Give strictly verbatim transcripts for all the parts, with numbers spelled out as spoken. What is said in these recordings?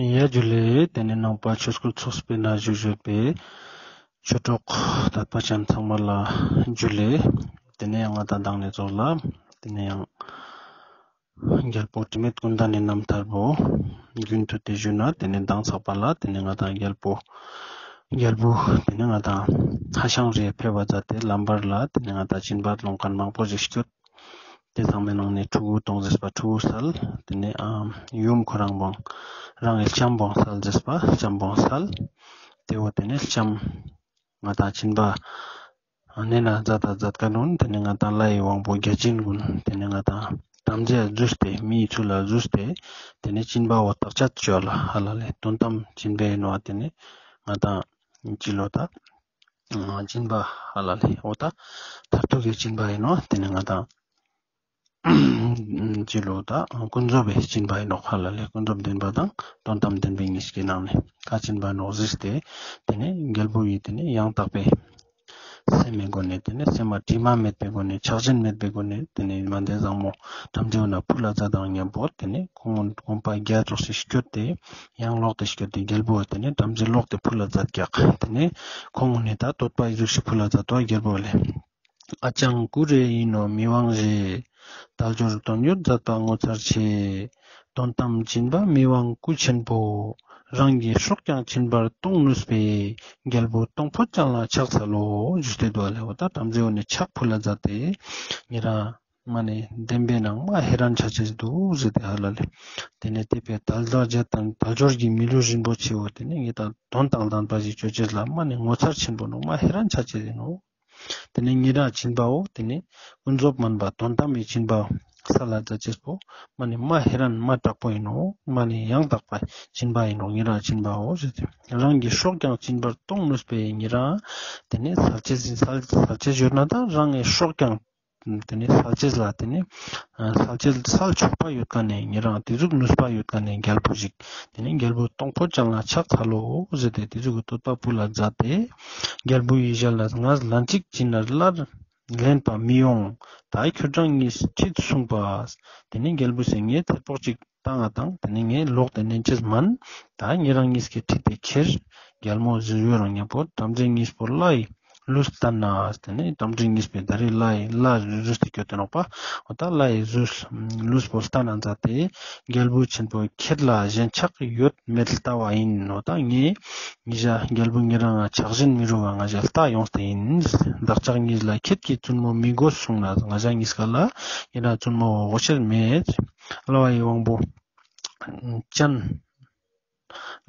ཡ་ཇུ་ལེ། ཏེ་ནེ་ནང་པ་ཆོས་སྐུལ་ཚོགས་པའི་ནང་བཞུགས་ཡོད་པའི་ཆོས་གྲོགས་དད་པ་ཅན་ཚང་མ་ལ་ཇུ་ལེ། ཏེ་ནེ་ཡང་ང་དང་དང་ནེ་ཚོགས་ལ་ཏེ་ནེ་ཡང་རྒྱལ་པོ་དྲི་མེད་ཀུན་ལྡན་ནི་རྣམ་ཐར་པོ་རྒྱུན་མཐུད་དེ་ཞུ་ན། ཏེ་ནེ་མདང་ཚག་པ་ལ་ཏེ་ནེ་ང་དང་རྒྱལ་པོ་རྒྱལ་པོ་ཏེ་ནེ་ང་དང་ཧ་ཤང་རེ་ཕེབས་པ་མཛད་དེ་ལམ་བར་ལ་ཏེ་ནེ་ང་དང་སྦྱིན་པ་སློང་མཁན་མང་པོ་ཞིག་སྐྱོད། ཏེ་ཚང་མའི་ནང་ནེ་ཕྲུ་གུ་གཏོང་ཟེར་བ་ཕྲུ་གུ་སལ། ཏེ་ནེ་ཨ་ཡུམ་ཁོ་རང་བོ་རང་གི་ལྕམ་བོ་སལ་ཟེར་བ་ལྕམ་བོ་སལ། ཏེ་བོ་ཏེ་ནེ་ལྕམ་ང་དང་སྦྱིན་པ་ཨ་ནེ་ན་མཛད་ད་མཛད་ཀ་ནོན། ཏེ་ནེ་ང་དང་ལྷའི་དབང་པོ་བརྒྱ་བྱིན་ཀུན་ཏེ་ནེ་ང་དང་དམ་རྫས་ཟུས་ཏེ་མིའི་ཚུལ་ལ་ཟུས་ཏེ་ཏེ་ནེ་སྦྱིན་པ་བོ་བརྟག་དཔྱད་ཅོ་ལ་ཧ་ལ་ལེ་དོན་དམ་སྦྱིན་པའི་ནོ་ཏེ་ནེ་ང་དང་ཅི་ལོ་ད་སྦྱིན་པ་ཧ་ལ་ལེ་འོ་ད་མཐར་ཐུག་གི་སྦྱིན་པ་ཨིན་ནོག། ཏེ་ནེ་ང་དང་ཅི་ལོ་ད་ཀུན་རྫོབ་པའི་སྦྱིན་པ་ཨིན་ནོག་ཧ་ལ་ལེ། ཀུན་རྫོབ་བདེན་པ་དང་དོན་དམ་བདེན་པའི་གཉིས་ཀྱི་ནང་ནེ་ཀ་སྦྱིན་པ་ནོག་ཟེར་ཏེ་ཏེ་ནེ་རྒྱལ་པོ་ཡིས་ཏེ་ནེ་ཡང་དག་པའི་སེམས་མི་སྒོ་ནེ་ཏེ་ནེ་སེམས་མ་དྲི་མ་མེད་པའི་སྒོ་ནེ་ཆགས་ཞེན་མེད་པའི་སྒོ་ནེ་ཏེ་ནེ་མན་དེ་བཟང་མོ་བྲམ་ཟེ་བོ་ན་ཕུལ་ལ་མཛད་དང་མཉམ་པོ་ཏེ་ནེ་ཁོང་དགོན་པ་བརྒྱ་ཙོགས་ཤིག་སྐྱོད་དེ་ཡང་ལོག་སྟེ་སྐྱོད་དེ་རྒྱལ་པོ་ཏེ་ནེ་བྲམ་ཟེ་ལོག་སྟེ་ཕུལ་ལ་མཛད་ཀྱག། ཏེ་ནེ་ཁོང་ངོ་ནེ་ད་བསྟོད་པ་ཨི་ཟུག་ཤིག་ཕུལ་ལ་མཛད་དོ་རྒྱལ་པོ་ལེ། ཨ་ཅང་སྐུ་རེ་ཡིན་ནོ་མི་དབང་རྗེ། དལ་འབྱོར་དོན་ཡོད་མཛད་པ་ངོ་མཚར་ཆེ། དོན་དམ་སྦྱིན་པ་མི་དབང་སྐུ་ཆེན་པོ། རང་གི་སྲོག་ཀྱང་སྦྱིན་པར་གཏོང་ནུས་པའི། རྒྱལ་པོ་གཏོང་ཕོད་ཅན་ལ་ཕྱག་འཚལ་ལོ། ཞུས་ཏེ་འདུག་ལེ། འོ་ད་བྲམ་ཟེ་བོ་ནེ་ཕྱག་ཕུལ་ལ་མཛད་དེ་ཉེ་རང་མ་ནེ་བདེན་པའི་ནང་མ་ཧེ་རན་ཆ་ཆེས་འདུག་ཟེར་ཏེ་ཧ་ལ་ལེ། ཏེ་ནེ་དད་པའི་དལ་འབྱོར་བརྒྱད་དང་དལ་འབྱོར་གྱི་མི་ལུས་རིན་པོ་ཆེ་བོ་ཏེ་ནེ་ངེ་དང་དོན་དང་ལྡན་པ་ཞིག་ཅོ་ཅེས་ལ་མ་ནེ་ངོ་མཚར་ཆེན་པོ་ནོག་མ་ཧེ་རན་ཆ་ཆེས་ཨིན་ནོག། ཏེ་ནེ་ཉེ་རང་སྦྱིན་པ་བོ་ཏེ་ནེ་ཀུན་རྫོབ་མན་པ་དོན་དམ་མི་སྦྱིན་པ་སལ་ལ་མཛད་ཅེས་པོ་མ་ནེ་མ་ཧེ་རན་མ་དྲག་པོ་ཨིན་ནོག། མ་ནེ་ཡང་དག་པ་སྦྱིན་པ་ཨིན་ནོག། ཉེ་རང་སྦྱིན་པ་བོ་ཟེར་ཏེ་རང་གི་སྲོག་ཀྱང་སྦྱིན་པར་གཏོང་ནུས་པའི་ཉེ་རང་ཏེ་ནེ་སལ་ཅེས་སལ་སལ་ཅེས་ཡོད་ན་ད་རང་གི་སྲོག་ཀྱང་ཏེ་ནེ་སལ་ཅེས་ལ་ཏེ་ནེ་ཨ་སལ་ཅེས་སལ་ཆོག་པ་ཡོད་ཁན་ནི་ཉེ་རང་ཏེ་ཟུག་ནུས་པ་ཡོད་ཁན་ནི་རྒྱལ་པོ་ཞིག་ཏེ་ནེ་རྒྱལ་པོ་གཏོང་ཕོད་ཅན་ལ་ཕྱག་འཚལ་ལོ་ཟེར་ཏེ་ཏེ་ཟུག་གི་བསྟོད་པ་ཕུལ་ལ་མཛད་དེ་རྒྱལ་པོ་ཡི་ཞལ་ལ་ང་ལན་ཅིག་ཅི་ནར་སླར་ལེན་པ་མི་ཡོང་། ད་ཁྱོད་རང་གཉིས་ཁྲིད་གསུངས་པ། ཏེ་ནེ་རྒྱལ་པོ་ཟེར་ངས་ཚེར་པོག་ཅིག་བཏང་ང་དང་ཏེ་ནེ་ངས་ལོག་སྟེ་ལེན་ཅེས་མན། ད་ཉེ་རང་གཉིས་ཀྱི་ཁྲིད་དེ་ཁྱེར། རྒྱལ་མོ་ཟེར་བོ་རང་ཉམ་པོ་བྲམ་ཟེ་གཉིས་པོ་ལྷའི་ལུས་བསྟན་ན། ཏེ་ནེ་བྲམ་ཟེ་གཉིས་པོའི་ད་རེས་ལྷའི་ལྷ་རུས་ཏེ་སྐྱོད་དེ་ནོག་པ། འོ་ད་ལྷའི་ལུས་ལུས་པོ་བསྟན་ན་མཛད་དེ་རྒྱལ་པོ་ཆེན་པོ་ཁྱེད་ལ་ཞེན་ཆགས་ཡོད་མེད་ལྟ་བ་ཡིན། འོ་ད་ངས་ཉེ་ཞ་རྒྱལ་པོ་ཉེ་རང་ང་ཆགས་ཞེན་མི་རུང་བ་ང་ཞ་ལྟ་ཡོངས་ཏེ་ཡིན། བདག་ཅག་གཉིས་ལ་ཁྱེད་ཀྱི་བཙུན་མོ་མི་དགོས་གསུངས་ན་ང་ཞ་གཉིས་ཀ་ལ་ཉེ་རང་བཙུན་མོ་དགོས་ཤེས་མེད། ལྷའི་དབང་པོ་ཅན།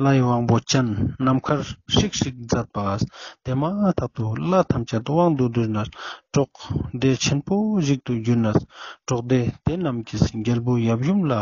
ལྷའི་དབང་པོ་ཅན་ནམ་མཁར་ཧྲིག་ཧྲིག་མཛད་པ། དེ་མ་ཐག་ཏུ་ལྷ་ཐམས་ཅད་དབང་དུ་བསྡུས་ནས་གྲོགས་སྡེ་ཆེན་པོ་ཞིག་ཏུ་གྱུར་ནས་གྲོགས་སྡེ་དེ་རྣམས་ཀྱིས་རྒྱལ་པོ་ཡབ་ཡུམ་ལ་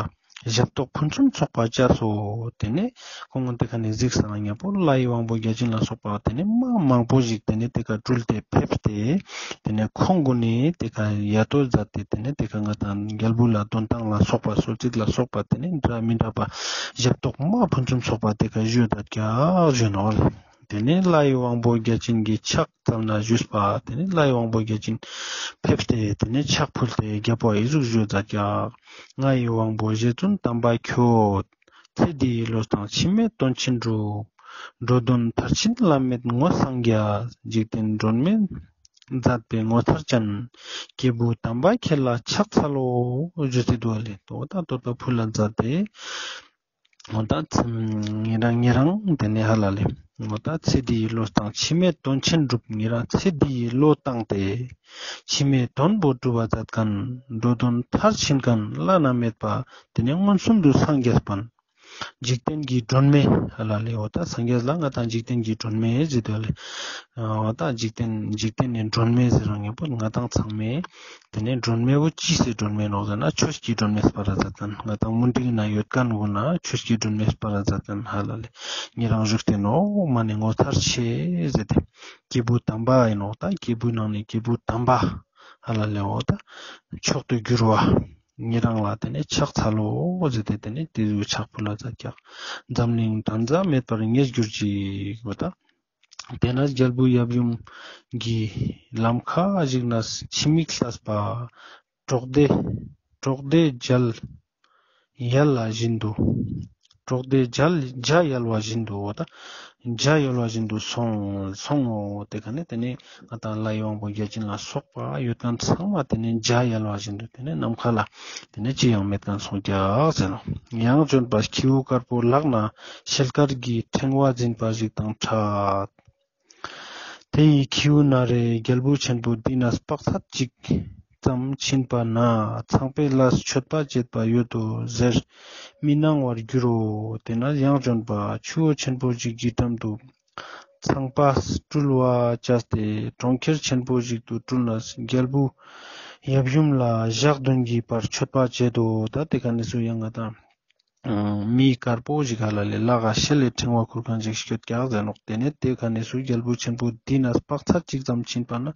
ཞབས་ཏོག་ཕུན་སུམ་ཚོགས་པ་བྱས་སོ། ཏེ་ནེ་ཁོང་ཏེ་ཀ་ནེ་གཟིགས་སང་ཉམ་པོ་ལྷའི་དབང་པོ་བརྒྱ་བྱིན་ལ་སོགས་པ་ཏེ་ནེ་མ་མང་པོ་ཞིག་ཏེ་ནེ་ཏེ་ཀ་སྤྲུལ་ཏེ་ཕེབས་ཏེ་ཏེ་ནེ་ཁོང་གུན་ནི་ཏེ་ཀ་ཡ་ཏོ་མཛད་དེ་ཏེ་ནེ་ཏེ་ཀ་ང་དང་རྒྱལ་པོ་ལ་དོན་ཏང་ལ་སོགས་པ་གསོལ་ཚིགས་ལ་སོགས་པ་ཏེ་ནེ་འདྲ་མི་འདྲ་བ་ཞབས་ཏོག་མ་ཕུན་སུམ་ཚོགས་པ་ཏེ་ཀ་ཞུས་ད་ཀྱག་ཞུ་ནོག། ཏེ་ནེ་ལྷའི་དབང་པོ་བརྒྱ་བྱིན་གྱི་ཕྱག་འཚལ་ན་ཞུས་པ། ཏེ་ནེ་ལྷའི་དབང་པོ་བརྒྱ་བྱིན་ཕེབས་ཏེ་ཏེ་ནེ་ཕྱག་ཕུལ་ཏེ་རྒྱལ་པོ་འི་ཟུག་ཞུས་ད་ཀྱག། ང་ཡི་དབང་པོ་རྗེ་བཙུན་དམ་པ་ཁྱོད། ཚེ་འདིའི་བློས་བཏང་ཕྱི་མའི་དོན་ཆེན་སྒྲུབ། འགྲོ་དོན་མཐར་ཕྱིན་བླ་མེད་ངོ་སངས་རྒྱས། འཇིག་རྟེན་སྒྲོན་མེ་མཛད་པའི་ངོ་མཚར་ཅན། སྐྱེས་བུ་དམ་པ་ཁྱེད་ལ་ཕྱག་འཚལ་ལོ། ཞུས་ཏེ་འདུག་ལེ། འོ་ད་བསྟོད་པ་ཕུལ་ལ་མཛད་དེ། འོ་ད་ཉེ་རང་ཉེ་རང་ཏེ་ནེ་ཧ་ལ་ལེ། འོ་ད་ཚེ་འདིའི་བློས་བཏང་ཕྱི་མའི་དོན་ཆེན་སྒྲུབ། ཉེ་རང་ཚེ་འདིའི་བློས་བཏང་སྟེ་ཕྱི་མའི་དོན་པོ་སྒྲུབ་པ་མཛད་ཁན། འགྲོ་དོན་མཐར་ཕྱིན་ཁན་བླ་ན་མེད་པ་ཏེ་ནེ་མངོན་སུམ་དུ་སངས་རྒྱས་པ། འཇིག་རྟེན་གྱི་སྒྲོན་མེ་ཧ་ལ་ལེ། འོ་ད་སངས་རྒྱས་ལ་ང་དང་འཇིག་རྟེན་གྱི་སྒྲོན་མེ་ཟེར་དུག་ལེ། འོ་ད་འཇིག་རྟེན་འཇིག་རྟེན་ནི་སྒྲོན་མེ་ཟེར་རང་ཉམ་པོ་ང་དང་ཚང་མའི་ཏེ་ནེ་སྒྲོན་མེ་བོ་ཅི་སི་སྒྲོན་མེ་ནོག་ཟེར་ན་ཆོས་ཀྱི་སྒྲོན་མེ་སྤར་ར་མཛད་ཁན། ང་དང་མུན་དིག་ན་ཡོད་ཁན་བོ་ན་ཆོས་ཀྱི་སྒྲོན་མེ་སྤར་ར་མཛད་ཁན་ཧ་ལ་ལེ། ཉེ་རང་བཞུགས་ཏེ་ནོག་མ་ནེ་ངོ་མཚར་ཆེ་ཟེར་ཏེ། སྐྱེས་བུ་དམ་པ་ཨིན་ནོག་ད་སྐྱེས་བུ་ནང་ནེ་སྐྱེས་བུ་དམ་པ་ཧ་ལ་ལེ། འོ་ད་མཆོག་ཏུ་གྱུར་བ་ཉེ་རང་ལ་ཏེ་ནེ་ཕྱག་འཚལ་ལོ་ཟེར་ཏེ་ཏེ་ནེ་ཏེ་ཕྱག་ཕུལ་ལ་མཛད་ཀྱག། འཛམ་གླིང་གྲངས་མེད་པར་ངེས་གྱུར་ཅིག། འོ་ད། དེ་ནས་རྒྱལ་བུ་ཡབ་ཡུམ་གྱིས་ལམ་ཁ་ཞིག་ན་ཕྱི་མིག་ལྟས་པ། གྲོགས་སྡེ་གྲོགས་སྡེ་མཇལ་ཡལ་ལ་བཞིན་དུ། གྲོགས་དེ་འཇའ་འཇའ་ཡལ་བ་བཞིན་དུ་འོ་ད། འཇའ་ཡལ་བ་བཞིན་དུ་སོང་སོང་ངོ་། དེ་ཀ་ནེ་དེ་ནེ་ང་དང་ལྷའི་དབང་པོ་བརྒྱ་བྱིན་ལ་སོགས་པ་ཡོད་མཁན་ཚང་མ་དེ་ནེ་འཇའ་ཡལ་བ་བཞིན་དུ་དེ་ནེ་ནམ་མཁའ་ལ་དེ་ནེ་ཅི་ཡང་མེད་མཁན་སོང་ཀྱག་ཟེར་ནོག། ཡང་བྱོན་པ་ཁྱེའུ་དཀར་པོ་ལག་ན་ཤེལ་དཀར་གྱི་ཕྲེང་བ་འཛིན་པ་ཞིག་དང་འཕྲད། དེ་ཡི་ཁྱེའུ་ན་རེ་རྒྱལ་བུ་ཆེན་པོ་འདི་ན་དཔག་ཚད་ཅིག་ཙམ་ཕྱིན་པ་ན་ཚངས་པའི་ལྷས་མཆོད་པ་བྱེད་པ་ཡོད་དོ་ཟེར་མི་སྣང་བར་འགྱུར་རོ། དེ་ན་ཡང་བྱོན་པ་ཆུ་བོ་ཆེན་པོ་ཞིག་གི་འགྲམ་དུ་ཚངས་པ་སྤྲུལ་བ་བྱས་ཏེ་གྲོང་ཁྱེར་ཆེན་པོ་ཞིག་ཏུ་སྤྲུལ་ནས་རྒྱལ་བུ་ཡབ་ཡུམ་ལ་ཞག་བདུན་གྱི་བར་མཆོད་པ་བྱེད་དོ། ད་དེ་ཀ་ནེ་སུ་ཡང་ང་དང་མི་དཀར་པོ་ཞིག་ཧ་ལ་ལེ་ལག་ག་ཤེལ་ལི་ཕྲེང་བ་ཁུར་མཁན་ཞིག་སྐྱོད་ཀྱག་ཟེར་ནོག། དེ་ནེ་དེ་ཀ་ནེ་སུ་རྒྱལ་བུ་ཆེན་པོ་འདི་ན་དཔག་ཚད་ཅིག་ཙམ་ཕྱིན་པ་ན་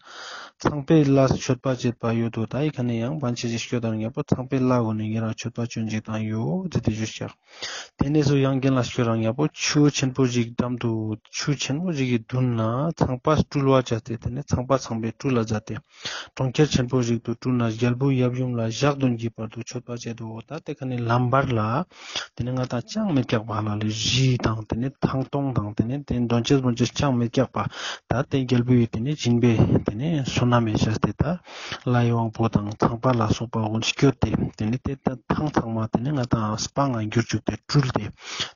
ཚངས་པའི་ལྷས་མཆོད་པ་བྱེད་པ་ཡོད་དོ། ད་ཡི་ཀ་ནེ་ཡང་བན་ཆེ་ཞིག་སྐྱོད་དང་ཉམ་པོ་ཚངས་པའི་ལྷ་གུན་ནི་ཉེ་རང་མཆོད་པ་བྱོན་ཅིག་དང་ཡོད་ཟེར་ཏེ་ཞུས་ཀྱག། དེ་ནེ་སུ་ཡང་རྒན་ལ་སྐྱོད་དང་ཉམ་པོ་ཆུ་ཆེན་པོ་ཞིག་འགྲམ་དུ་ཆུ་ཆེན་པོ་ཞིག་གི་མདུན་ན་ཚངས་པ་སྤྲུལ་བ་བྱས་ཏེ་དེ་ནེ་ཚངས་པ་ཚངས་པའི་སྤྲུལ་ལ་མཛད་དེ། གྲོང་ཁྱེར་ཆེན་པོ་ཞིག་ཏུ་སྤྲུལ་ནས་རྒྱལ་བུ་ཡབ་ཡུམ་ལ་ཞག་བདུན་གྱི་བར་དུ་མཆོད་པ་བྱེད་དོ། ད་དེ་ཀ་ནེ་ལམ་བར་ལ་དེ་ནེ་ང་དང་ཅང་མེད་ཀྱག་པ་ཧ་ལ་ལེ་རི་དང་དེ་ནེ་ཐང་སྟོང་དང་དེ་ནེ་དེ་འདོན་ཅེས་འདོན་ཅེས་ཅང་མེད་ཀྱག་པ། ད་དེ་རྒྱལ་བུ་ཡི་དེ་ནེ་སྦྱིན་པའི་དེ་ནེ་བསོད་ནམས་མེ་བྱས་ཏེ་ད་ལྷའི་དབང་པོ་དང་ཚངས་པ་ལ་སོགས་པ་གུན་སྐྱོད་དེ་དེ་ནེ་དེ་ད་ཐང་ཚང་མ་དེ་ནེ་ང་དང་སྤང་ང་འགྱུར་བཅུག་སྟེ་སྤྲུལ་ཏེ་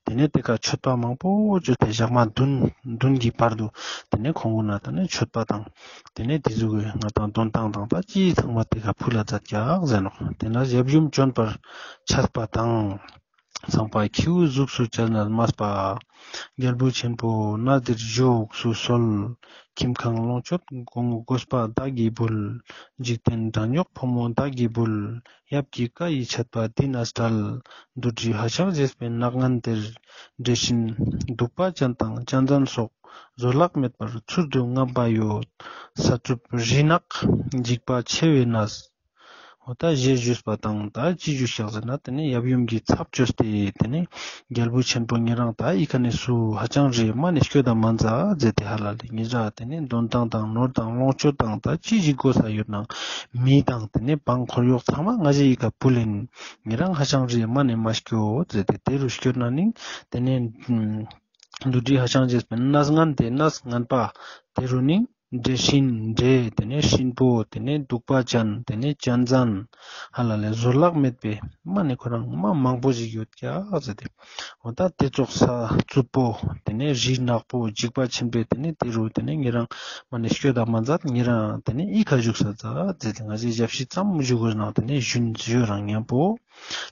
དེ་ནེ་དེ་ཀ་མཆོད་པ་མང་པོ་བྱས་ཏེ་ཞག་མ་བདུན་བདུན་གྱི་བར་དུ་དེ་ནེ་ཁོང་གུན་ན་དེ་ནེ་མཆོད་པ་དང་། དེ་ནེ་དེ་ཟུག་གི་ང་དང་འདོན་ཐང་དང་ད་ཅི་ཚང་མ་དེ་ཀ་ཕུལ་ལ་མཛད་ཀྱག་ཟེར་ནོག། དེ་ན་ཡབ་ཡུམ་བྱོན་པར་ཆས་པ་དང་། ཚངས་པ་ཁྱེའུ་གཟུགས་སུ་བྱས་ནས་སྨྲས་པ། རྒྱལ་བུ་ཆེན་པོ་གནས་འདིར་བཞུགས་སུ་གསོལ། ཁྱིམ་ཁང་ལོངས་སྤྱོད་དགོས་པ་བདག་གིས་འབུལ། འཇིག་རྟེན་གྲང་དབྱུག་ཕོ་མོ་བདག་གིས་འབུལ། ཡབ་ཀྱི་བཀའ་ཡི་ཆད་པ་འདི་ན་བྲལ། བདུད་རྩི་ཧ་ཅང་བཞེས་པའི་ནགས་ངན་དེར། འབྲས་ཞིན་བདུག་པ་ཅན་དང་གཅན་གཟན་སོགས། བཟོད་གླགས་མེད་པར་ཚུལ་དུ་རྔམ་པ་ཡོད། ས་ཚུབ་རི་ནག་འཇིགས་པ་ཆེ་བས་ན། འོ་ད་ཞེས་ཞུས་པ་དང་ད་ཅི་ཞུས་ཀྱག་ཟེར་ན་དེ་ནེ་ཡབ་ཡུམ་གྱི་ཚབ་བཅོས་ཏེ་དེ་ནེ་རྒྱལ་བུ་ཆེན་པོ་ཉེ་རང་ད་ཡི་ཀ་ནེ་སུ་ཧ་ཅང་རེ་མ་ནེ་སྐྱོད་ད་མ་མཛད་ཟེར་ཏེ་ཧ་ལ་ལེ་ཉེ་རང་དེ་ནེ་འདོན་ཐང་དང་ནོར་དང་ལོངས་སྤྱོད་དང་ད་ཅི་ཞིག་དགོས་ས་ཡོད་ནའང་མི་དང་དེ་ནེ་འབངས་འཁོར་གཡོག་ཚང་མ་ང་ཞའི་ཡི་ཀ་ཕུལ་ཨིན། ཉེ་རང་ཧ་ཅང་རེ་མ་ནེ་མ་སྐྱོད་ཟེར་ཏེ་དེ་རུ་སྐྱོད་ན་ནི་དེ་ནེ་བདུད་རྩི་ཧ་ཅང་བཞེས་པའི་གནས་ངན་དེ་གནས་ངན་པ་དེ་རུ་ནི་འབྲས་ཞིན་འབྲས་དེ་ནེ་ཞིན་པོ་དེ་ནེ་བདུག་པ་ཅན་དེ་ནེ་གཅན་གཟན་ཧ་ལ་ལེ་བཟོད་གླགས་མེད་པའི་མ་ནེ་ཁོ་རང་མ་མང་པོ་ཞིག་ཡོད་ཀྱག་ཟེར་ཏེ། འོ་ད་དེ་ཙོགས་ས་རྩུབ་པོ་དེ་ནེ་རི་ནག་པོ་འཇིགས་པ་ཆེན་པོའི་དེ་ནེ་དེ་རུ་དེ་ནེ་ཉེ་རང་མ་ནེ་སྐྱོད་ད་མ་མཛད། ཉེ་རང་དེ་ནེ་ཡི་ཀ་བཞུགས་ས་མཛད་ཟེར་ཏེ་ང་ཞའི་ཞབས་ཕྱི་ཙམ་བཞུགས་དགོས་ནའང་དེ་ནེ་ཞུན་ཞུ་རང་མཉམ་པོ་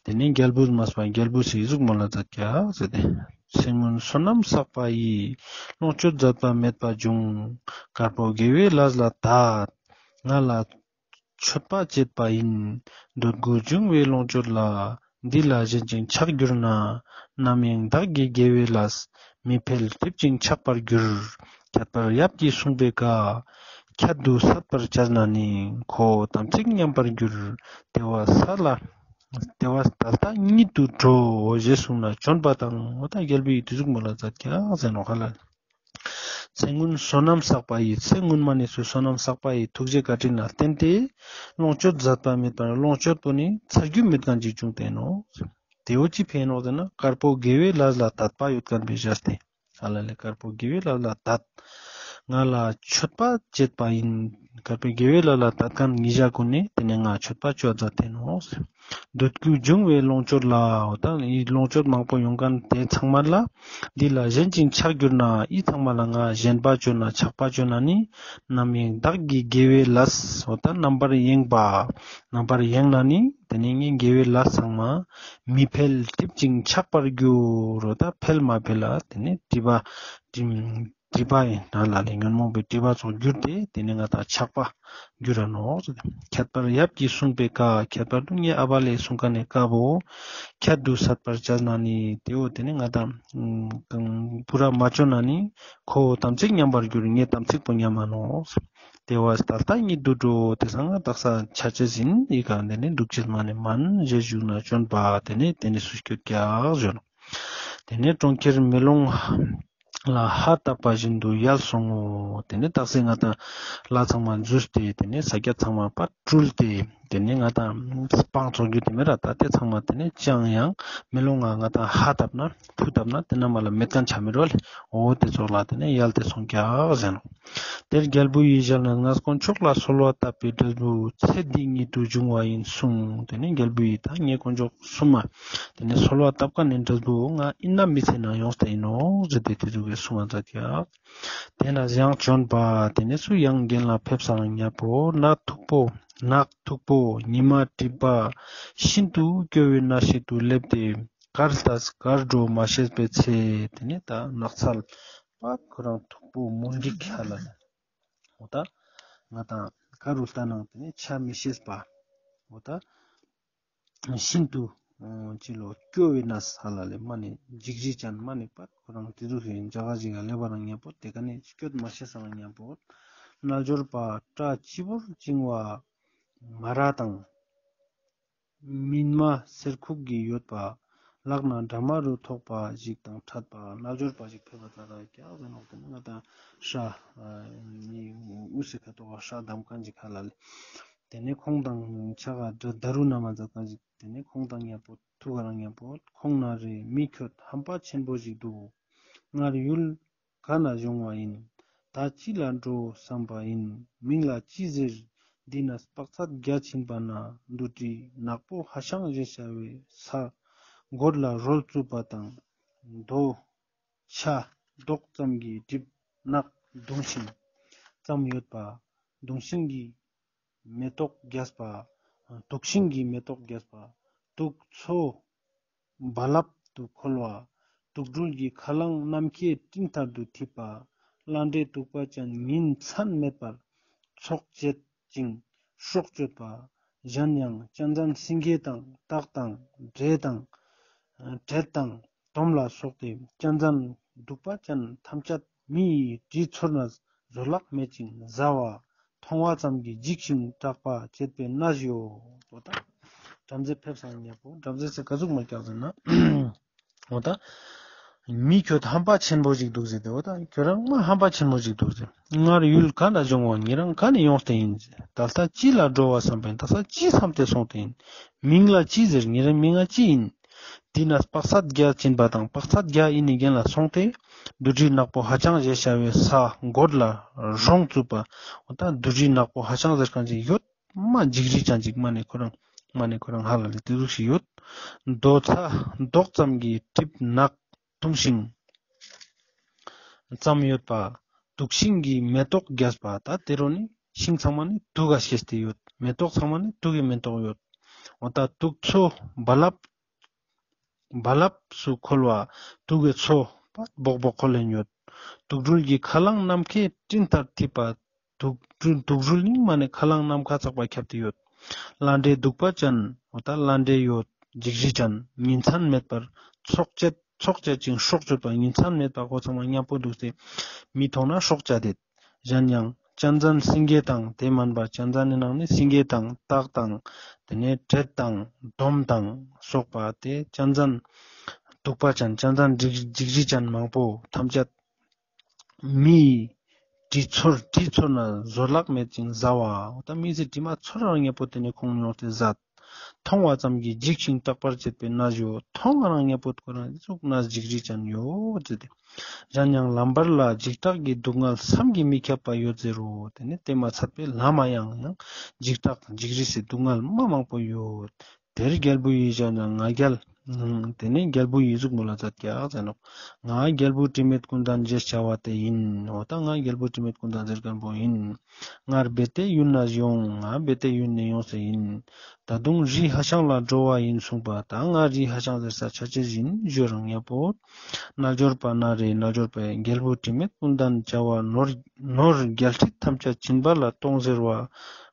དེ་ནེ་རྒྱལ་བུ་སྨྲས་པ་རྒྱལ་བུ་སི་གཟུགས་མོ་ལ་མཛད་ཀྱག་ཟེར་ཏེ། ཚེ་སྔོན་བསོད་ནམས་བསགས་པ་ཡིས། ལོངས་སྤྱོད་མཛད་པ་མེད་པ་བྱུང་། དཀར་པོ་དགེ་བའི་ལས་ལ་དད། ང་ལ་མཆོད་པ་བྱེད་པ་ཡིན། འདོད་དགུ་འབྱུང་བའི་ལོངས་སྤྱོད་ལ། འདི་ལ་ཞེན་ཅིང་ཆགས་གྱུར་ན། ནམ་ཡང་བདག་གི་དགེ་བའི་ལས། མི་འཕེལ་འགྲིབ་ཅིང་ཆགས་པར་འགྱུར། ཁྱད་པར་ཡབ་ཀྱིས་གསུངས་པའི་བཀའ། ཁྱད་དུ་བསད་པར་བྱས་ན་ནི། ཁོ་བོ་དམ་ཚིག་ཉམས་པར་འགྱུར། དེ་བས་ས་ལ། དེ་བས་ད་ལྟ་ཉིད་དུ་འགྲོ། ཞེས་གསུངས་ནས་བྱོན་པ་དང་། འོ་ད་རྒྱལ་བུ་ཡི་དེ་ཟུག་མོལ་ལ་མཛད་ཀྱག་ཟེར་ནོག་ཧ་ལ། ཚེ་སྔོན་བསོད་ནམས་བསགས་པ་ཡིས། ཚེ་སྔོན་མ་ནེ་སུ་བསོད་ནམས་བསགས་པ་ཡི་ཐུགས་རྗེ་བཀའ་དྲིན་ལ་བརྟེན་ཏེ་ལོངས་སྤྱོད་མཛད་པ་མེད་པར་ལོངས་སྤྱོད་པོ་ནི་ཚར་རྒྱུ་མེད་མཁན་ཅིག་བྱུང་སྟེ་ནོག། དེ་བོ་ཅི་ཕན་ནོག་ཟེར་ན་དཀར་པོ་དགེ་བའི་ལས་ལ་དད་པ་ཡོད་མཁན་པའི་བཞག་སྟེ། ཧ་ལ་ལེ་དཀར་པོ་དགེ་བའི་ལས་ལ་དད། ང་ལ་མཆོད་པ་བྱེད་པ་ཡིན། དཀར་པོའི་དགེ་བའི་ལས་ལ་དད་མཁན་ཉེ་ཞ་གུན་ནི་དེ་ནེ་ང་མཆོད་པ་བཅོ་མཛད་དེ་ནོག། འདོད་དགུ་འབྱུང་བའི་ལོངས་སྤྱོད་ལ། འོ་ད་ཡི་ལོངས་སྤྱོད་མང་པོ་ཡོང་མཁན་དེ་ཚང་མ་ལ། འདི་ལ་ཞེན་ཅིང་ཆགས་གྱུར་ན། ཡི་ཚང་མ་ལ་ང་ཞེན་པ་བཅོ་ན་ཆགས་པ་བཅོ་ན་ནི། ནམ་ཡང་བདག་གི་དགེ་བའི་ལས། འོ་ད་རྣམ་པར་གཡེང་བ། རྣམ་པར་གཡེང་ན་ནི། དེ་ནེ་ངའི་དགེ་བའི་ལས་ཚང་མ། མི་འཕེལ་འགྲིབ་ཅིང་ཆགས་པར་འགྱུར། འོ་ད་འཕེལ་མ་འཕེལ་ལ་དེ་ནེ་འགྲིབ་པ། འགྲིབ་པ་ཡིན་ན་ལ་ལས་ཉོན་མོངས་པའི་འགྲིབ་པ་ཙོགས་གྱུར་ཏེ་དེ་ནེ་ང་དང་ཆགས་པ་གྱུར་ར་ནོག། ཁྱད་པར་ཡབ་ཀྱིས་གསུངས་པའི་བཀའ། ཁྱད་པར་དུ་ངའི་ཨ་བ་ལེ་གསུངས་མཁན་ནི་བཀའ་བོ། ཁྱད་དུ་བསད་པར་བྱས་ན་ནི། དེ་བོ་དེ་ནེ་ང་དང་པུ་ར་མ་བཅོ་ན་ནི། ཁོ་བོ་དམ་ཚིག་ཉམས་པར་འགྱུར། ངའི་དམ་ཚིག་པོ་ཉམས་མ་ནོག། དེ་བས་ད་ལྟ་ཉིད་དུ་འགྲོ། དེ་སང་ང་དག་ས་ཆ་ཅེས་ཡིན། ཡི་ག་དེ་ནེ་འདུག་ཅེས་མ་ནེ་མན། ཞེས་ཞུས་ནས་བྱོན་པ་དེ་ནེ་དེ་ནེ་སུ་སྐྱོད་ཀྱག་ཞུ་ནོག། དེ་ནེ་གྲོང་ཁྱེར་མེ་ལོང་ལ་ཧ་བཏབ་པ་བཞིན་དུ་ཡལ་སོང་ངོ་། དེ་ནེ་དག་ས་ང་དང་ལྷ་ཚང་མ་འཛུལ་ཏེ་དེ་ནེ་ས་སྐྱ་ཚང་མ་ཕར་སྤྲུལ་ཏེ། ཏེ་ནེ་ང་དང་སྤང་ཚོགས་རྒྱུ་ཏེ་མེད་ར། ད་ཏེ་ཚང་མ་ཏེ་ནེ་ཅང་ཡང་མེ་ལོང་ང་ང་དང་ཧ་བཏབ་ན་ཕུ་བཏབ་ན་ཏེ་ན་མ་ལ་མེད་ཁན་ཆ་མེད་རོ་ལེ། འོ་ཏེ་ཚོགས་ལ་ཏེ་ནེ་ཡལ་ཏེ་སོང་ཀྱག་ཟེར་ནོག། དེར་རྒྱལ་བུ་ཡིས་ཞལ་ནས་ངས་དཀོན་མཆོག་ལ་གསོལ་བ་བཏབ་པའི་འབྲས་བུ་ཚེ་འདི་ཉིད་དུ་འབྱུང་བ་ཡིན་གསུངས། ཏེ་ནེ་རྒྱལ་བུ་ཡིས་ད་ངས་དཀོན་མཆོག་གསུམ་མ་ཏེ་ནེ་གསོལ་བ་བཏབ་ཁན་ནི་འབྲས་བུ་ང་ཨིན་ན་མི་ཚེ་ན་ཡོངས་ཏེ་ཨིན་ནོག་ཟེར་ཏེ་ཏེ་ཟུག་གི་གསུང་བ་མཛད་ཀྱག། ཏེ་ནེ་ཡང་བྱོན་པ་ཏེ་ནེ་སུ་ཡང་གྱེན་ལ་ཕེབས་སང་ཉམ་པོ་ནགས་མཐུག་པོ་ནགས་མཐུག་པོ་ཉི་མ་དྲིས་པ་ཤིན་ཏུ་སྐྱོ་བའི་གནས་ཤིག་ཏུ་སླེབས་ཏེ་གར་ལྟ་གར་འགྲོ་མ་ཤེས་པའི་ཚེ། ཏེ་ནེ་ད་ནགས་ཚལ་པ་ཁོ་རང་མཐུག་པོ་མུན་དིག་ཧ་ལ་ལེ། འོ་ད་ང་དང་ག་རུ་ལྟ་ནང་ཏེ་ནེ་ཆ་མི་ཤེས་པ། འོ་ད་ཤིན་ཏུ་ཨ་ཅི་ལོ་སྐྱོ་བའི་གནས་ཧ་ལ་ལེ། མ་ནེ་འཇིགས་རི་ཅན་མ་ནེ་པ་ཁོ་རང་ཏེ་ཟུག་གི་ཇ་ག་ཞིག་ག་སླེབས་པ་རང་ཉམ་པོ་ཏེ་ཀ་ནེ་སྐྱོད་མ་ཤེས་སང་ཉམ་པོ་རྣལ་འབྱོར་པ་སྐྲ་སྤྱི་བོར་བཅིངས་པ་ང་ར་དང་། མིན་མ་གསེར་ཁུག་གི་ཡོད་པ། ལག་ན་འདྲ་མ་རུ་ཐོགས་པ་ཞིག་དང་འཕྲད་པ། རྣལ་འབྱོར་པ་ཞིག་ཕེབས་པ་ཙ་ར་ཀྱག་ཟེར་ནོག། ཏེ་ནེ་ང་དང་ཤ་ཨ་ནི་དབུ་སི་ཁ་ཐོག་ག་ཤ་བསྡམས་ཁན་ཞིག་ཧ་ལ་ལེ། ཏེ་ནེ་ཁོང་དང་ཕྱག་ག་ད་རུ་ན་མ་མཛད་ཁན་ཞིག། ཏེ་ནེ་ཁོང་དང་ཉམ་པོ་ཐུག་ག་རང་ཉམ་པོ་ཁོང་ན་རེ་མི་ཁྱོད་ཧམ་པ་ཆེན་པོ་ཞིག་འདུག། སྔར་ཡུལ་ག་ན་བྱུང་བ་ཡིན། ད་ཅི་ལ་འགྲོ་བསམ་པ་ཡིན། མིང་ལ་ཅི་ཟེར། འདི་ན་དཔག་ཚད་བརྒྱ་ཕྱིན་པ་ན་དུར་ཁྲོད་ནག་པོ་ཧ་ཅང་ཞེས་བྱ་བའི་ས་མགོ་ལ་རོལ་རྩུབ་པ་དང་། རྡོ་ཆ་རྡོག་ཙམ་གྱི་གྲིབ་ནག་དུང་ཤིང་ཙམ་ཡོད་པ། དུང་ཤིང་གི་མེ་ཏོག་རྒྱས་པ། དུག་ཤིང་གི་མེ་ཏོག་རྒྱས་པ། དུག་མཚོ་རྦ་རླབས་དུ་ཁོལ་བ། དུག་སྦྲུལ་གྱི་ཁ་རླངས་ནམ་མཁའི་སྤྲིན་ལྟར་དུ་འཐིབས་པ། ལྷ་འདྲེ་གདུག་པ་ཅན་ཉིན་མཚན་མེད་པར་ཚོགས་བཅད་ཅིང་སྲོག་གཅོད་པ། གཞན་ཡང་གཅན་གཟན་སེང་གེ་དང་སྟག་དང་འདྲེ་དང་དྲེད་དང་དོམ་ལ་སོགས་ཏེ་གཅན་གཟན་གདུག་པ་ཅན་ཐམས་ཅད་མི་ཡི་དྲི་ཚོར་ན་བཟོད་གླགས་མེད་ཅིང་བཟའ་བ་མཐོང་བ་ཙམ་གྱིས་འཇིགས་ཤིང་སྐྲག་པ་བྱེད་པའི་གནས་ཡོད། འོ་ད་བྲམ་ཟེ་ཕེབས་སང་ཉམ་པོ་བྲམ་ཟེ་སེ་ཀ་ཟུག་མ་ཀྱག་ཟེར་ན། འོ་ད་མི་ཁྱོད་ཧམ་པ་ཆེན་པོ་ཞིག་འདུག་ཟེར་ཏེ། འོ་ད་ཁྱོད་རང་མ་ཧམ་པ་ཆེན་པོ་ཞིག་འདུག་ཟེར། སྔར་ཡུལ་ག་ན་བྱུང་བ་ཉེ་རང་ག་ནས་ཡོངས་ཏེ་ཡིན། ད་ལྟ་ཅི་ལ་འགྲོ་བ་བསམ་པ་ཡིན། ད་ལྟ་ཅི་བསམ་སྟེ་སོང་སྟེ་ཡིན། མིང་ལ་ཅི་ཟེར། ཉེ་རང་མིང་ང་ཅི་ཡིན། འདི་ན་དཔག་ཚད་བརྒྱ་ཕྱིན་པ་དང་དཔག་ཚད་བརྒྱ་ཡིན་ནི་གྱེན་ལ་སོང་སྟེ་དུར་ཁྲོད་ནག་པོ་ཧ་ཅང་ཞེས་བྱ་བའི་ས་མགོ་ལ་རོལ་རྩུབ་པ། འོ་ད་དུར་ཁྲོད་ནག་པོ་ཧ་ཅང་ཟེར་ཁན་ཞིག་ཡོད། མ་འཇིགས་རི་ཅན་ཅིག་མ་ནེ་ཁོ་རང་མ་ནེ་ཁོ་རང་ཧ་ལ་ལེ་ཏེ་ཟུག་ཞིག་ཡོད། རྡོ་ཆ་རྡོག་ཙམ་གྱི་གྲིབ་ནག་དུང་ཤིང་ཙམ་ཡོད་པ། དུག་ཤིང་གི་མེ་ཏོག་རྒྱས་པ། ད་ཏེ་རུ་ནི་ཤིང་ཚང་མ་ནི་དུག་ག་སྐྱེས་ཏེ་ཡོད། མེ་ཏོག་ཚང་མ་ནི་དུག་གི་མེ་ཏོག་ཡོད། འོ་ད་དུག་མཚོ་རྦ་རླབས་རྦ་རླབས་སུ་ཁོལ་བ། དུག་གི་མཚོ་པ་སྦོག་སྦོག་ཁོལ་ལེན་ཡོད། དུག་སྦྲུལ་གྱི་ཁ་རླངས་ནམ་མཁའི་སྤྲིན་ལྟར་འཐིབས་པ། དུག་སྦྲུལ་དུག་སྦྲུལ་ནི་མ་ནེ་ཁ་རླངས་ནམ་མཁའ་ཚག་པ་ཁྱབ་སྟེ་ཡོད། ལྷ་འདྲེ་གདུག་པ་ཅན། འོ་ད་ལྷ་འདྲེ་ཡོད། འཇིགས་རི་ཅན། ཉིན་མཚན་མེད་པར་ཚོགས་བཅད་ཚོགས་བཅད་ཅིང་སྲོག་གཅོད་པ། ཉིན་མཚན་མེད་པར་ཁོ་ཚང་མ་ཉམ་པོ་འདུག་སྟེ་མི་མཐོང་ན་སྲོག་གཅད་དེ། གཞན་ཡང་གཅན་གཟན་སེང་གེ་དང་ཏེ་མན་པ་གཅན་གཟན་ནི་ནང་ནེ་སེང་གེ་དང་སྟག་དང་ཏེ་ནེ་དྲེད་དང་དོམ་དང་སོགས་པ་ཏེ་གཅན་གཟན་གདུག་པ་ཅན་གཅན་གཟན་འཇིགས་འཇིགས་རི་ཅན་མང་པོ་ཐམས་ཅད་མིའི་དྲི་ཚོར་དྲི་ཚོར་ན་བཟོད་གླགས་མེད་ཅིང་བཟའ་བ། འོ་ད་མི་ཚེ་དྲི་མ་ཚོར་རང་ཉམ་པོ་ཏེ་ནེ་ཁོང་ཉོག་སྟེ་བཟའ། མཐོང་བ་ཙམ་གྱིས་འཇིགས་ཤིང་སྐྲག་པར་བྱེད་པའི་གནས་ཡོད། མཐོང་བ་རང་ཉམ་པོ་ཁོ་རང་ཟུག་གནས་འཇིགས་རི་ཅན་ཡོད་ཟེར་ཏེ། གཞན་ཡང་ལམ་བར་ལ་འཇིགས་སྐྲག་གི་སྡུག་བསྔལ་བསམ་གྱིས་མི་ཁྱབ་པ་ཡོད་ཟེར་རོ། ཏེ་ནེ་ཏེ་མ་ཚད་པའི་ལམ་མ་ཡང་ཡང་འཇིགས་སྐྲག་འཇིགས་རི་སི་སྡུག་བསྔལ་མ་མང་པོ་ཡོད། དེར་རྒྱལ་བུ་ཡིས་ཞལ་ནས་ང་རྒྱལ། ཏེ་ནེ་རྒྱལ་བུ་ཡིས་ཟུག་མོལ་ལ་མཛད་ཀྱག་ཟེར་ནོག། ང་རྒྱལ་བུ་དྲི་མེད་ཀུན་ལྡན་ཞེས་བྱ་བ་དེ་ཡིན། འོ་ད་ང་རྒྱལ་བུ་དྲི་མེད་ཀུན་ལྡན་ཟེར་ཁན་པོ་ཡིན། སྔར་བེ་ཏའི་ཡུལ་ནས་ཡོང་། ང་བེ་ཏའི་ཡུལ་ནེ་ཡོངས་ཏེ་ཡིན། ད་དུང་རི་ཧ་ཤང་ལ་འགྲོ་བ་ཡིན་གསུངས་པ། ད་ང་རི་ཧ་ཤང་ཟེར་ས་ཆ་ཅེས་ཡིན་ཞུ་རང་ཉམ་པོ། རྣལ་འབྱོར་པ་ན་རེ་རྣལ་འབྱོར་པས་རྒྱལ་བུ་དྲི་མེད་ཀུན་ལྡན་བྱ་བ་ནོར་ནོར་རྒྱལ་ཕྲན་ཐམས་ཅད་སྦྱིན་པ་ལ་གཏོང་ཟེར་བ།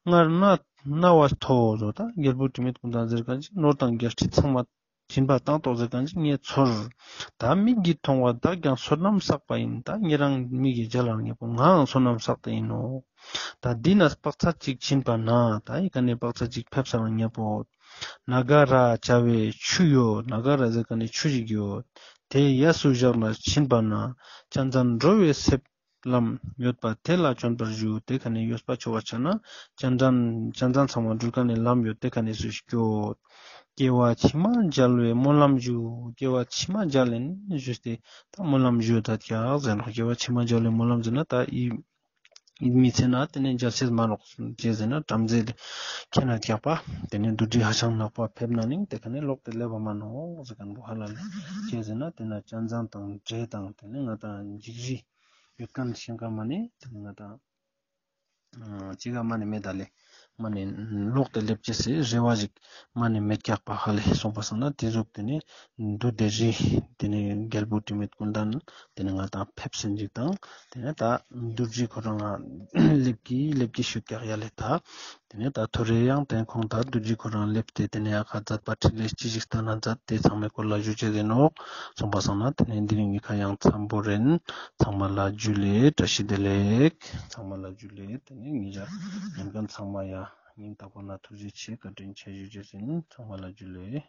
སྔར་ན་རྣ་བ་ཐོས་ཟོ། ད་རྒྱལ་བུ་དྲི་མེད་ཀུན་ལྡན་ཟེར་ཁན་ཅིག་ནོར་དང་རྒྱལ་ཕྲན་ཚང་མ་སྦྱིན་པ་བཏང་ཏོག་ཟེར་ཁན་ཅིག་ངས་ཚོར། ད་མིག་གིས་མཐོང་བ་བདག་ཀྱང་བསོད་ནམས་བསགས་པ་ཡིན། ད་ཉེ་རང་མིག་གི་མཇལ་ལ་ཉེ་པོ་ངའང་བསོད་ནམས་བསགས་ཏེ་ཡིན་ནོ། ད་འདི་ན་དཔག་ཚད་ཅིག་ཕྱིན་པ་ན། ད་ཡི་ག་ནེ་དཔག་ཚད་ཅིག་ཕེབས་ས་ན་ཉེ་པོ། ན་ག་ར་བྱ་བའི་ཆུ་ཡོད། ན་ག་ར་ཟེར་ཁན་ནི་ཆུ་ཞིག་ཡོད། དེ་གཡས་སུ་བཞག་ནས་ཕྱིན་པ་ན། གཅན་གཟན་འགྲོ་བའི་ཚེ་ ལམ་ཡོད་པ་དེ་ལ་བྱོན་པར་ཞུ། དེ་ཁ་ནས་ཡོད་པ་ཆོ་བ་ཆ་ན་སྤྱན་འདྲེན་སྤྱན་འདྲེན་ཚང་མ་འགྲུལ་ཁ་ནས་ལམ་ཡོད་དེ་ཁ་ནས་སུ་སྐྱོད། སྐྱེ་བ་ཕྱི་མ་མཇལ་བའི་སྨོན་ལམ་ཞུ། སྐྱེ་བ་ཕྱི་མ་མཇལ་ལེན་ཞུས་ཏེ་ད་སྨོན་ལམ་ཞུ་ད་ཀྱག་ཟེར་ནོག། སྐྱེ་བ་ཕྱི་མ་མཇལ་བའི་སྨོན་ལམ་ཟེར་ན་ད་ཨི་ཨི་མི་ཚེ་ན་དེ་ནས་མཇལ་ཤེས་མ་ནོག་ཅེས་ཟེར་ན་བྲམ་ཟེ་ལས་ཁྱེད་ན་ཀྱག་པ་དེ་ནས་བདུད་རི་ཧ་ཅང་ནག་པ་ཕེབས་ན་ནིང་དེ་ཁ་ནས་ལོག་སྟེ་སླེབས་པ་མ་ནོག་ཟེར་ཁན་བོ་ཧ་ལ་ལས་ཅེས་ཟེར་ན་དེ་ན་སྤྱན་འདྲེན་དང་འདྲེ་དང་དེ་ནས་ང་དང་འཇིགས་རི་ཡོད་ཁན་ཤེས་ཁན་མ་ནེ་དེ་ནས་ང་དང་ཅི་ག་མ་ནེ་མེད་ད་ལེ། མ་ནེ་ལོག་སྟེ་སླེབས་ཅེས་སི་རེ་བ་ཞིག་མ་ནེ་མེད་ཀྱག་པ་ཧ་ལེ། སོང་པ་སང་ན་དེ་ཟུག་དེ་ནས་བདུད་སྡེ་རི་དེ་ནས་རྒྱལ་པོ་དྲི་མེད་ཀུན་ལྡན་དེ་ནས་ང་དང་ཕེབས་སེན་ཅིག་དང་དེ་ནས་ད་བདུད་རི་ཁོ་རང་ང་སླེབས་ཀྱི་སླེབས་ཀྱི་ཞུ་ཀྱག་ཡ་ལེ། ད་དེ་ནས་ད་ཐོ་རེ་ཡང་དེ་ཁོང་ད་བདུད་རི་ཁོ་རང་སླེབས་ཏེ་དེ་ནས་ཨ་ཁ་མཛད་པ་ཕྲིན་ལས་ཅི་ཞིག་སྟན་ན་མཛད་དེ་ཚང་མའི་སྐོར་ལ་ཞུ་ཅེས་ཨིན་ནོག། སོང་པ་སང་ན་དེ་ནས་འདི་རིང་ངི་ཁ་ཡང་མཚམས་པོ་རན། ཚང་མ་ལ་ཇུ་ལེ། བཀྲ་ཤིས་བདེ་ལེགས། ཚང་མ་ལ་ཇུ་ལེ། དེ་ནས་ཉེ་ཞ་ཉན་ཁན་ཚང་མ་ཡ་ཉིན་རྟག་པ་ན་ཐུགས་རྗེ་ཆེ་བཀའ་དྲིན་ཆེ་ཞུ་ཅེས་ཨིན། ཚང་མ་ལ་ཇུ་ལེ།